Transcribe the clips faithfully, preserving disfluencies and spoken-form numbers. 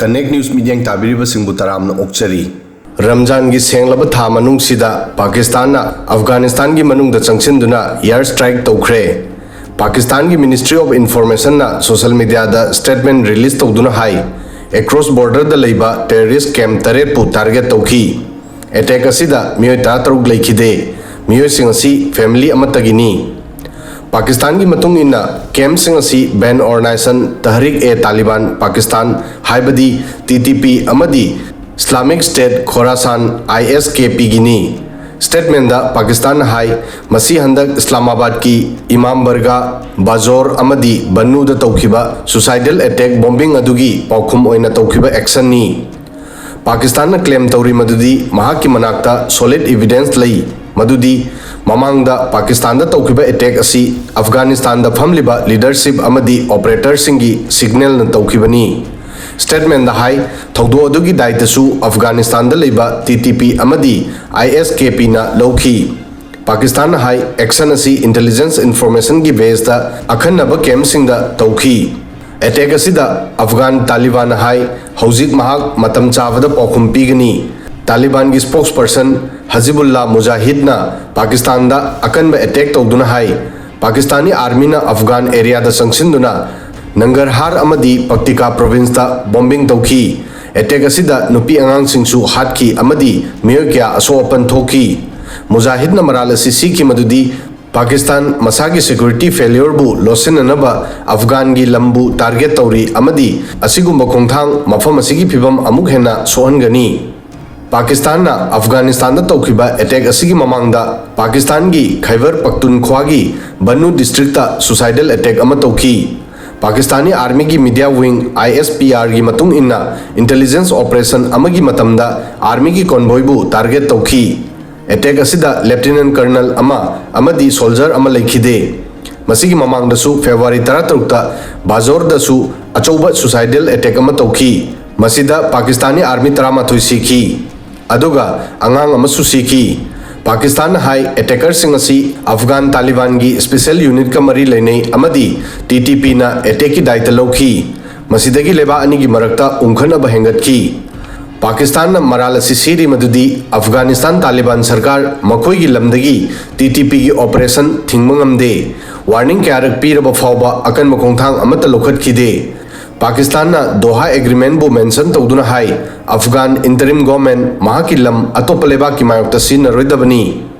Connect News ꯃꯤꯠꯌꯦꯡ ꯇꯥꯕꯤꯔꯤꯕꯁꯤꯡꯕꯨ ꯇꯔꯥꯝꯅ ꯑꯣꯛꯆꯔꯤ꯫ ꯔꯝꯖꯥꯟꯒꯤ ꯁꯦꯡꯂꯕ ꯊꯥ ꯃꯅꯨꯡꯁꯤꯗ ꯄꯥꯀꯤꯁꯇꯥꯟꯅ ꯑꯐꯒꯥꯅꯤꯁꯇꯥꯟꯒꯤ ꯃꯅꯨꯡꯗ ꯆꯪꯁꯤꯟꯗꯨꯅ air strike ꯇꯧꯈ꯭ꯔꯦ꯫ ꯄꯥꯀꯤꯁꯇꯥꯟꯒꯤ Ministry of Informationꯅ social mediaꯗ statement release ꯇꯧꯗꯨꯅ ꯍꯥꯏ, across borderꯗ ꯂꯩꯕ terrorist camp ꯇꯔꯦꯠꯄꯨ target ꯇꯧꯈꯤ꯫ Attack ꯑꯁꯤꯗ ꯃꯤꯑꯣꯏ ꯇꯔꯥꯇꯔꯨꯛ ꯂꯩꯈꯤꯗꯦ꯫ ꯃꯤꯑꯣꯏꯁꯤꯡ ꯑꯁꯤ family ꯑꯃꯠꯇꯒꯤꯅꯤ꯫ ꯄꯥꯀꯤꯁꯇꯥꯟꯒꯤ ꯃꯇꯨꯡ ꯏꯟꯅ campꯁꯤꯡ ꯑꯁꯤ Ban Organisation Tehrik-e-Taliban Pakistan, ꯍꯥꯏꯕꯗꯤ T T P ꯑꯃꯗꯤ Islamic State Khorasan, I S K P ꯒꯤꯅꯤ꯫ Statementꯗ ꯄꯥꯀꯤꯁꯇꯥꯟꯅ ꯍꯥꯏ, ꯃꯁꯤ ꯍꯟꯗꯛ ꯏꯁꯂꯥꯃꯥꯕꯥꯗꯀꯤ ꯏꯃꯥꯝ ꯕꯔꯒꯥ, ꯕꯥꯖꯣꯔ ꯑꯃꯗꯤ ꯕꯟꯅꯨꯗ ꯇꯧꯈꯤꯕ suicidal attack bombing ꯑꯗꯨꯒꯤ ꯄꯥꯎꯈꯨꯝ ꯑꯣꯏꯅ ꯇꯧꯈꯤꯕ actionꯅꯤ꯫ ꯄꯥꯀꯤꯁꯇꯥꯟꯅ claim ꯇꯧꯔꯤ ꯃꯗꯨꯗꯤ ꯃꯍꯥꯛꯀꯤ ꯃꯅꯥꯛꯇ solid evidence ꯂꯩ, ꯃꯗꯨꯗꯤ ꯃꯃꯥꯡꯗ ꯄꯥꯀꯤꯁꯇꯥꯟꯗ ꯇꯧꯈꯤꯕ attack ꯑꯁꯤ ꯑꯐꯒꯥꯅꯤꯁꯇꯥꯟꯗ ꯐꯝꯂꯤꯕ leadership ꯑꯃꯗꯤ operatorꯁꯤꯡꯒꯤ signalꯅ ꯇꯧꯈꯤꯕꯅꯤ꯫ Statementꯗ ꯍꯥꯏ, ꯊꯧꯗꯣꯛ ꯑꯗꯨꯒꯤ ꯗꯥꯏꯇꯁꯨ ꯑꯐꯒꯥꯅꯤꯁꯇꯥꯟꯗ ꯂꯩꯕ T T P ꯑꯃꯗꯤ I S K Pꯅ ꯂꯧꯈꯤ꯫ ꯄꯥꯀꯤꯁꯇꯥꯟꯅ ꯍꯥꯏ, action ꯑꯁꯤ intelligence informationꯒꯤ baseꯇ ꯑꯈꯟꯅꯕ campꯁꯤꯡꯗ ꯇꯧꯈꯤ꯫ Attack ꯑꯁꯤꯗ ꯑꯐꯒꯥꯟ ꯇꯥꯂꯤꯕꯥꯟꯅ ꯍꯥꯏ, ꯍꯧꯖꯤꯛ ꯃꯍꯥꯛ ꯃꯇꯝ ꯆꯥꯕꯗ ꯄꯥꯎꯈꯨꯝ ꯄꯤꯒꯅꯤ꯫ ꯇꯥꯂꯤꯕꯥꯟꯒꯤ spokesperson ꯍꯖꯤꯕꯨꯜꯂꯥ ꯃꯨꯖꯥꯍꯤꯗꯅ ꯄꯥꯀꯤꯁꯇꯥꯟꯗ ꯑꯀꯟꯕ attack ꯇꯧꯗꯨꯅ ꯍꯥꯏ, ꯄꯥꯀꯤꯁꯇꯥꯅꯤ armyꯅ ꯑꯐꯒꯥꯟ areaꯗ ꯆꯪꯁꯤꯟꯗꯨꯅ ꯅꯪꯒꯔꯍꯥꯔ ꯑꯃꯗꯤ ꯄꯛꯇꯤꯀꯥ provinceꯇ bombing ꯇꯧꯈꯤ꯫ Attack ꯑꯁꯤꯗ ꯅꯨꯄꯤ ꯑꯉꯥꯡꯁꯤꯡꯁꯨ ꯍꯥꯠꯈꯤ ꯑꯃꯗꯤ ꯃꯤꯑꯣꯏ ꯀꯌꯥ ꯑꯁꯣꯛ ꯑꯄꯟ ꯊꯣꯛꯈꯤ꯫ ꯃꯨꯖꯥꯍꯤꯗꯅ ꯃꯔꯥꯜ ꯑꯁꯤ ꯁꯤꯈꯤ ꯃꯗꯨꯗꯤ ꯄꯥꯀꯤꯁꯇꯥꯟ ꯃꯁꯥꯒꯤ security failureꯕꯨ ꯂꯣꯠꯁꯤꯟꯅꯅꯕ ꯑꯐꯒꯥꯟꯒꯤ ꯂꯝꯕꯨ target ꯇꯧꯔꯤ ꯑꯃꯗꯤ ꯑꯁꯤꯒꯨꯝꯕ ꯈꯣꯡꯊꯥꯡ ꯃꯐꯝ ꯑꯁꯤꯒꯤ ꯐꯤꯚꯝ ꯑꯃꯨꯛ ꯍꯦꯟꯅ ꯁꯣꯛꯍꯟꯒꯅꯤ꯫ ꯄꯥꯀꯤꯁꯇꯥꯟꯅ ꯑꯐꯒꯥꯅꯤꯁꯇꯥꯟꯗ ꯇꯧꯈꯤꯕ attack ꯑꯁꯤꯒꯤ ꯃꯃꯥꯡꯗ ꯄꯥꯀꯤꯁꯇꯥꯟꯒꯤ ꯈꯩꯕꯔ ꯄꯈꯇꯨꯟꯈ꯭ꯋꯥꯒꯤ ꯕꯟꯅꯨ districtꯇ suicidal attack ꯑꯃ ꯇꯧꯈꯤ꯫ ꯄꯥꯀꯤꯁꯇꯥꯅꯤ armyꯒꯤ media wing I S P Rꯒꯤ ꯃꯇꯨꯡ ꯏꯟꯅ, intelligence operation ꯑꯃꯒꯤ ꯃꯇꯝꯗ armyꯒꯤ convoyꯕꯨ target ꯇꯧꯈꯤ꯫ Attack ꯑꯁꯤꯗ lieutenant colonel ꯑꯃ ꯑꯃꯗꯤ soldier ꯑꯃ ꯂꯩꯈꯤꯗꯦ꯫ ꯃꯁꯤꯒꯤ ꯃꯃꯥꯡꯗꯁꯨ February ꯇꯔꯥꯇꯔꯨꯛꯇ ꯕꯥꯖꯣꯔꯗꯁꯨ ꯑꯆꯧꯕ suicidal attack ꯑꯃ ꯇꯧꯈꯤ꯫ ꯃꯁꯤꯗ ꯄꯥꯀꯤꯁꯇꯥꯅꯤ army ꯇꯔꯥꯃꯥꯊꯣꯏ ꯁꯤꯈꯤ, ꯑꯗꯨꯒ ꯑꯉꯥꯡ ꯑꯃꯁꯨ ꯁꯤꯈꯤ꯫ ꯄꯥꯀꯤꯁꯇꯥꯟꯅ ꯍꯥꯏ, attackerꯁꯤꯡ ꯑꯁꯤ ꯑꯐꯒꯥꯟ ꯇꯥꯂꯤꯕꯥꯟꯒꯤ special unitꯀ ꯃꯔꯤ ꯂꯩꯅꯩ ꯑꯃꯗꯤ T T Pꯅ attackꯀꯤ ꯗꯥꯏꯇ ꯂꯧꯈꯤ꯫ ꯃꯁꯤꯗꯒꯤ ꯂꯩꯕꯥꯛ ꯑꯅꯤꯒꯤ ꯃꯔꯛꯇ ꯎꯪꯈꯠꯅꯕ ꯍꯦꯟꯒꯠꯈꯤ꯫ ꯄꯥꯀꯤꯁꯇꯥꯟꯅ ꯃꯔꯥꯜ ꯑꯁꯤ ꯁꯤꯔꯤ ꯃꯗꯨꯗꯤ ꯑꯐꯒꯥꯅꯤꯁꯇꯥꯟ ꯇꯥꯂꯤꯕꯥꯟ ꯁꯔꯀꯥꯔ ꯃꯈꯣꯏꯒꯤ ꯂꯝꯗꯒꯤ ꯇꯤ ꯇꯤ ꯄꯤꯒꯤ ꯑꯣꯄꯔꯦꯁꯟ ꯊꯤꯡꯕ ꯉꯝꯗꯦ꯫ ꯋꯥꯔꯅꯤꯡ ꯀꯌꯥꯔꯛ ꯄꯤꯔꯕ ꯐꯥꯎꯕ ꯑꯀꯟꯕ ꯈꯣꯡꯊꯥꯡ ꯑꯃꯠꯇ ꯂꯧꯈꯠꯈꯤꯗꯦ꯫ ꯄꯥꯀꯤꯁꯇꯥꯟꯅ ꯗꯣꯍꯥ ꯑꯦꯒ꯭ꯔꯤꯃꯦꯟꯕꯨ ꯃꯦꯟꯁꯟ ꯇꯧꯗꯨꯅ ꯍꯥꯏ, ꯑꯐꯒꯥꯟ ꯏꯟꯇꯔꯤꯝ ꯒꯣꯔꯃꯦꯟ ꯃꯍꯥꯛꯀꯤ ꯂꯝ ꯑꯇꯣꯞꯄ ꯂꯩꯕꯥꯛꯀꯤ ꯃꯥꯌꯣꯛꯇ ꯁꯤꯖꯤꯟꯅꯔꯣꯏꯗꯕꯅꯤ꯫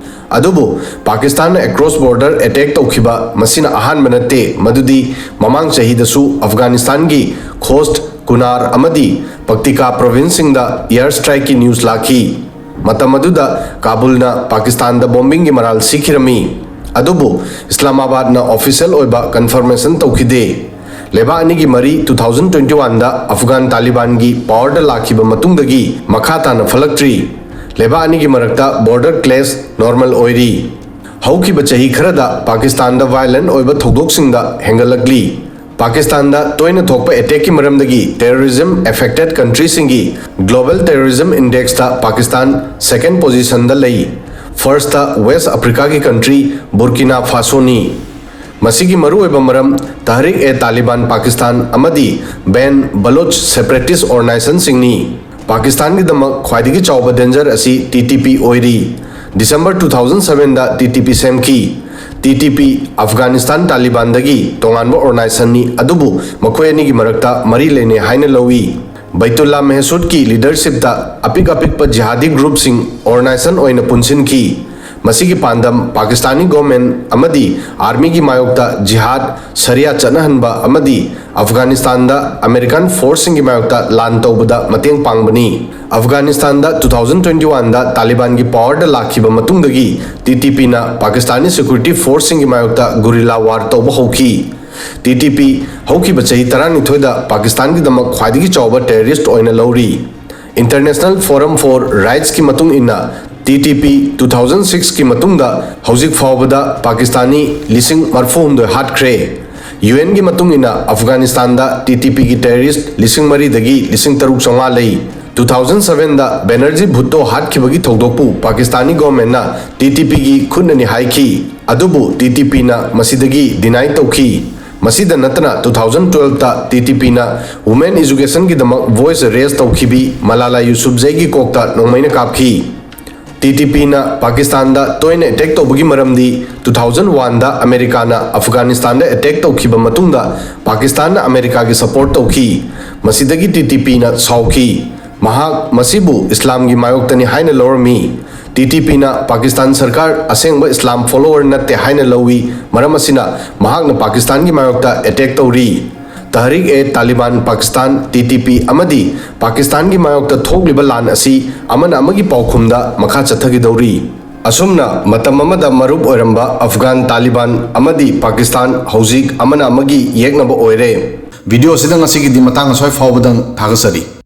ꯑꯗꯨꯕꯨ ꯄꯥꯀꯤꯁꯇꯥꯟꯅ ꯑꯦꯀ꯭ꯔꯣꯁ ꯕꯣꯔꯗꯔ ꯑꯦꯇꯦꯛ ꯇꯧꯈꯤꯕ ꯃꯁꯤꯅ ꯑꯍꯥꯟꯕ ꯅꯠꯇꯦ, ꯃꯗꯨꯗꯤ ꯃꯃꯥꯡ ꯆꯍꯤꯗꯁꯨ ꯑꯐꯒꯥꯅꯤꯁꯇꯥꯟꯒꯤ ꯈꯣꯁꯠ, ꯀꯨꯅꯥꯔ ꯑꯃꯗꯤ ꯄꯛꯇꯤꯀꯥ ꯄ꯭ꯔꯣꯚꯤꯟꯁꯁꯤꯡꯗ ꯏꯌꯥꯔ ꯁ꯭ꯇ꯭ꯔꯥꯏꯛꯀꯤ ꯅ꯭ꯌꯨꯁ ꯂꯥꯛꯈꯤ꯫ ꯃꯇꯝ ꯑꯗꯨꯗ ꯀꯥꯕꯨꯜꯅ ꯄꯥꯀꯤꯁꯇꯥꯟꯗ ꯕꯣꯝꯕꯤꯡꯒꯤ ꯃꯔꯥꯜ ꯁꯤꯈꯤꯔꯝꯃꯤ꯫ ꯑꯗꯨꯕꯨ ꯏꯁꯂꯥꯃꯥꯕꯥꯗꯅ ꯑꯣꯐꯤꯁꯤꯌꯦꯜ ꯑꯣꯏꯕ ꯀꯟꯐꯔꯃꯦꯁꯟ ꯇꯧꯈꯤꯗꯦ꯫ ꯂꯩꯕꯥꯛ ꯑꯅꯤꯒꯤ ꯃꯔꯤ two thousand twenty one ꯗ ꯑꯐꯒꯥꯟ ꯇꯥꯂꯤꯕꯥꯟꯒꯤ ꯄꯥꯋꯔꯗ ꯂꯥꯛꯈꯤꯕ ꯃꯇꯨꯡꯗꯒꯤ ꯃꯈꯥ ꯇꯥꯅ ꯐꯠꯂꯛꯇ꯭ꯔꯤ꯫ ꯂꯩꯕꯥꯛ ꯑꯅꯤꯒꯤ ꯃꯔꯛꯇ ꯕꯣꯔꯗꯔ ꯀ꯭ꯂꯦꯁ ꯅꯣꯔꯃꯦꯜ ꯑꯣꯏꯔꯤ꯫ ꯍꯧꯈꯤꯕ ꯆꯍꯤ ꯈꯔꯗ ꯄꯥꯀꯤꯁꯇꯥꯟꯗ ꯚꯥꯏꯂꯦꯟ ꯑꯣꯏꯕ ꯊꯧꯗꯣꯛꯁꯤꯡꯗ ꯍꯦꯟꯒꯠꯂꯛꯂꯤ꯫ ꯄꯥꯀꯤꯁꯇꯥꯟꯗ ꯇꯣꯏꯅ ꯊꯣꯛꯄ ꯑꯦꯇꯦꯛꯀꯤ ꯃꯔꯝꯗꯒꯤ ꯇꯦꯔꯣꯔꯤꯖꯝ ꯑꯦꯐꯦꯛꯇꯦꯠ ꯀꯟꯇ꯭ꯔꯤꯁꯤꯡꯒꯤ ꯒ꯭ꯂꯣꯕꯦꯜ ꯇꯦꯔꯣꯔꯤꯖꯝ ꯏꯟꯗꯦꯛꯁꯇ ꯄꯥꯀꯤꯁꯇꯥꯟ ꯁꯦꯀꯦꯟ ꯄꯣꯖꯤꯁꯟꯗ ꯂꯩ꯫ ꯐꯥꯔꯁꯇ ꯋꯦꯁ ꯑꯐ꯭ꯔꯤꯀꯥꯒꯤ ꯀꯟꯇ꯭ꯔꯤ ꯕꯨꯔꯀꯤꯅꯥ ꯐꯥꯁꯣꯅꯤ꯫ ꯃꯁꯤꯒꯤ ꯃꯔꯨꯑꯣꯏꯕ ꯃꯔꯝ ꯇꯍꯔꯤꯛ ꯑꯦ ꯇꯥꯂꯤꯕꯥꯟ ꯄꯥꯀꯤꯁꯇꯥꯟ ꯑꯃꯗꯤ ꯕꯦꯟ ꯕꯂꯣꯆ ꯁꯦꯄꯔꯦꯇꯤꯁ ꯑꯣꯔꯒꯅꯥꯏꯖꯦꯁꯟꯁꯤꯡꯅꯤ꯫ ꯄꯥꯀꯤꯁꯇꯥꯟꯒꯤꯗꯃꯛ ꯈ꯭ꯋꯥꯏꯗꯒꯤ ꯆꯥꯎꯕ ꯗꯦꯟꯖꯔ ꯑꯁꯤ ꯇꯤ ꯇꯤ ꯄꯤ ꯑꯣꯏꯔꯤ꯫ ꯗꯤꯁꯦꯝꯕꯔ two thousand seven ꯗ ꯇꯤ ꯇꯤ ꯄꯤ ꯁꯦꯝꯈꯤ꯫ ꯇꯤ ꯇꯤ ꯄꯤ ꯑꯐꯒꯥꯅꯤꯁꯇꯥꯟ ꯇꯥꯂꯤꯕꯥꯟꯗꯒꯤ ꯇꯣꯉꯥꯟꯕ ꯑꯣꯔꯒꯅꯥꯏꯖꯦꯁꯟꯅꯤ, ꯑꯗꯨꯕꯨ ꯃꯈꯣꯏ ꯑꯅꯤꯒꯤ ꯃꯔꯛꯇ ꯃꯔꯤ ꯂꯩꯅꯩ ꯍꯥꯏꯅ ꯂꯧꯏ꯫ ꯕꯩꯇꯨꯜꯂꯥ ꯃꯦꯍꯁꯨꯗꯀꯤ ꯂꯤꯗꯔꯁꯤꯞꯇ ꯑꯄꯤꯛ ꯑꯄꯤꯛꯄ ꯖꯤꯍꯥꯗꯤ ꯒ꯭ꯔꯨꯞꯁꯤꯡ ꯑꯣꯔꯒꯅꯥꯏꯖꯦꯁꯟ ꯑꯣꯏꯅ ꯄꯨꯟꯁꯤꯟꯈꯤ꯫ ꯃꯁꯤꯒꯤ ꯄꯥꯟꯗꯝ ꯄꯥꯀꯤꯁꯇꯥꯅꯤ ꯒꯣꯔꯃꯦꯟ ꯑꯃꯗꯤ ꯑꯥꯔꯃꯤꯒꯤ ꯃꯥꯌꯣꯛꯇ ꯖꯤꯍꯥꯗ, ꯁꯔꯤꯌꯥ ꯆꯠꯅꯍꯟꯕ ꯑꯃꯗꯤ ꯑꯐꯒꯥꯅꯤꯁꯇꯥꯟꯗ ꯑꯃꯦꯔꯤꯀꯥꯟ ꯐꯣꯔꯁꯁꯤꯡꯒꯤ ꯃꯥꯌꯣꯛꯇ ꯂꯥꯟ ꯇꯧꯕꯗ ꯃꯇꯦꯡ ꯄꯥꯡꯕꯅꯤ꯫ ꯑꯐꯒꯥꯅꯤꯁꯇꯥꯟꯗ two thousand twenty one ꯗ ꯇꯥꯂꯤꯕꯥꯟꯒꯤ ꯄꯥꯋꯔꯗ ꯂꯥꯛꯈꯤꯕ ꯃꯇꯨꯡꯗꯒꯤ ꯇꯤ ꯇꯤ ꯄꯤꯅ ꯄꯥꯀꯤꯁꯇꯥꯅꯤ ꯁꯦꯀ꯭ꯌꯨꯔꯤꯇꯤ ꯐꯣꯔꯁꯁꯤꯡꯒꯤ ꯃꯥꯌꯣꯛꯇ ꯒꯨꯔꯤꯂꯥ ꯋꯥꯔ ꯇꯧꯕ ꯍꯧꯈꯤ꯫ ꯇꯤ ꯇꯤ ꯄꯤ ꯍꯧꯈꯤꯕ ꯆꯍꯤ ꯇꯔꯥꯅꯤꯊꯣꯏꯗ ꯄꯥꯀꯤꯁꯇꯥꯟꯒꯤꯗꯃꯛ ꯈ꯭ꯋꯥꯏꯗꯒꯤ ꯆꯥꯎꯕ ꯇꯦꯔꯣꯔꯤꯁ꯭ꯠ ꯑꯣꯏꯅ ꯂꯧꯔꯤ꯫ ꯏꯟꯇꯔꯅꯦꯁꯅꯦꯜ ꯐꯣꯔꯝ ꯐꯣꯔ ꯔꯥꯏꯠꯁꯀꯤ ꯃꯇꯨꯡ ꯏꯟꯅ, T T P two thousand six ꯀꯤ ꯃꯇꯨꯡꯗ ꯍꯧꯖꯤꯛ ꯐꯥꯎꯕꯗ ꯄꯥꯀꯤꯁꯇꯥꯅꯤ ꯂꯤꯁꯤꯡ ꯃꯔꯤꯐꯨ ꯍꯨꯝꯗꯣꯏ ꯍꯥꯠꯈ꯭ꯔꯦ꯫ ꯌꯨ ꯑꯦꯟꯒꯤ ꯃꯇꯨꯡ ꯏꯟꯅ, ꯑꯐꯒꯥꯅꯤꯁꯇꯥꯟꯗ ꯇꯤ ꯇꯤ ꯄꯤꯒꯤ ꯇꯦꯔꯣꯔꯤꯁ꯭ꯠ ꯂꯤꯁꯤꯡ ꯃꯔꯤꯗꯒꯤ ꯂꯤꯁꯤꯡ ꯇꯔꯨꯛ ꯆꯥꯝꯃꯉꯥ ꯂꯩ꯫ Two thousand seven ꯗ ꯕꯦꯅꯔꯖꯤ ꯚꯨꯠꯇꯣ ꯍꯥꯠꯈꯤꯕꯒꯤ ꯊꯧꯗꯣꯛꯄꯨ ꯄꯥꯀꯤꯁꯇꯥꯅꯤ ꯒꯣꯔꯃꯦꯟꯅ ꯇꯤ ꯇꯤ ꯄꯤꯒꯤ ꯈꯨꯠꯅꯅꯤ ꯍꯥꯏꯈꯤ, ꯑꯗꯨꯕꯨ ꯇꯤ ꯇꯤ ꯄꯤꯅ ꯃꯁꯤꯗꯒꯤ ꯗꯤꯅꯥꯏ ꯇꯧꯈꯤ꯫ ꯃꯁꯤꯗ ꯅꯠꯇꯅ, two thousand twelveꯇ TTPꯅ Women Educationꯒꯤꯗꯃꯛ voice raise ꯇꯧꯈꯤꯕꯤ ꯃꯂꯥꯂꯥ ꯌꯨꯁꯨꯐꯖꯩꯒꯤ ꯀꯣꯛꯇ ꯅꯣꯡꯃꯩꯅ ꯀꯥꯞꯈꯤ꯫ TTPꯅ ꯄꯥꯀꯤꯁꯇꯥꯟꯗ ꯇꯣꯏꯅ attack ꯇꯧꯕꯒꯤ ꯃꯔꯝꯗꯤ, two thousand oneꯗ ꯑꯃꯦꯔꯤꯀꯥꯅ ꯑꯐꯒꯥꯅꯤꯁꯇꯥꯟꯗ attack ꯇꯧꯈꯤꯕ ꯃꯇꯨꯡꯗ ꯄꯥꯀꯤꯁꯇꯥꯟꯅ ꯑꯃꯦꯔꯤꯀꯥꯒꯤ support ꯇꯧꯈꯤ꯫ ꯃꯁꯤꯗꯒꯤ TTPꯅ ꯁꯥꯎꯈꯤ꯫ ꯃꯍꯥꯛ ꯃꯁꯤꯕꯨ ꯏꯁꯂꯥꯝꯒꯤ ꯃꯥꯌꯣꯛꯇꯅꯤ ꯍꯥꯏꯅ ꯂꯧꯔꯝꯃꯤ꯫ TTPꯅ ꯄꯥꯀꯤꯁꯇꯥꯟ ꯁꯔꯀꯥꯔ ꯑꯁꯦꯡꯕ ꯏꯁꯂꯥꯝ follower ꯅꯠꯇꯦ ꯍꯥꯏꯅ ꯂꯧꯏ, ꯃꯔꯝ ꯑꯁꯤꯅ ꯃꯍꯥꯛꯅ ꯄꯥꯀꯤꯁꯇꯥꯟꯒꯤ ꯃꯥꯌꯣꯛꯇ attack ꯇꯧꯔꯤ꯫ ꯇꯍꯔꯤꯛ-ꯑꯦ-ꯇꯥꯂꯤꯕꯥꯟ ꯄꯥꯀꯤꯁꯇꯥꯟ, TTP, ꯑꯃꯗꯤ ꯄꯥꯀꯤꯁꯇꯥꯟꯒꯤ ꯃꯥꯌꯣꯛꯇ ꯊꯣꯛꯂꯤꯕ ꯂꯥꯟ ꯑꯁꯤ ꯑꯃꯅ ꯑꯃꯒꯤ ꯄꯥꯎꯈꯨꯝꯗ ꯃꯈꯥ ꯆꯠꯊꯈꯤꯗꯧꯔꯤ꯫ ꯑꯁꯨꯝꯅ ꯃꯇꯝ ꯑꯃꯗ ꯃꯔꯨꯞ ꯑꯣꯏꯔꯝꯕ ꯑꯐꯒꯥꯟ ꯇꯥꯂꯤꯕꯥꯟ ꯑꯃꯗꯤ ꯄꯥꯀꯤꯁꯇꯥꯟ ꯍꯧꯖꯤꯛ ꯑꯃꯅ ꯑꯃꯒꯤ ꯌꯦꯛꯅꯕ ꯑꯣꯏꯔꯦ꯫ Video ꯑꯁꯤꯗ ꯉꯁꯤꯒꯤꯗꯤ ꯃꯇꯥꯡ ꯑꯁ꯭ꯋꯥꯏ ꯐꯥꯎꯕꯗꯪ꯫ ꯊꯥꯒꯠꯆꯔꯤ꯫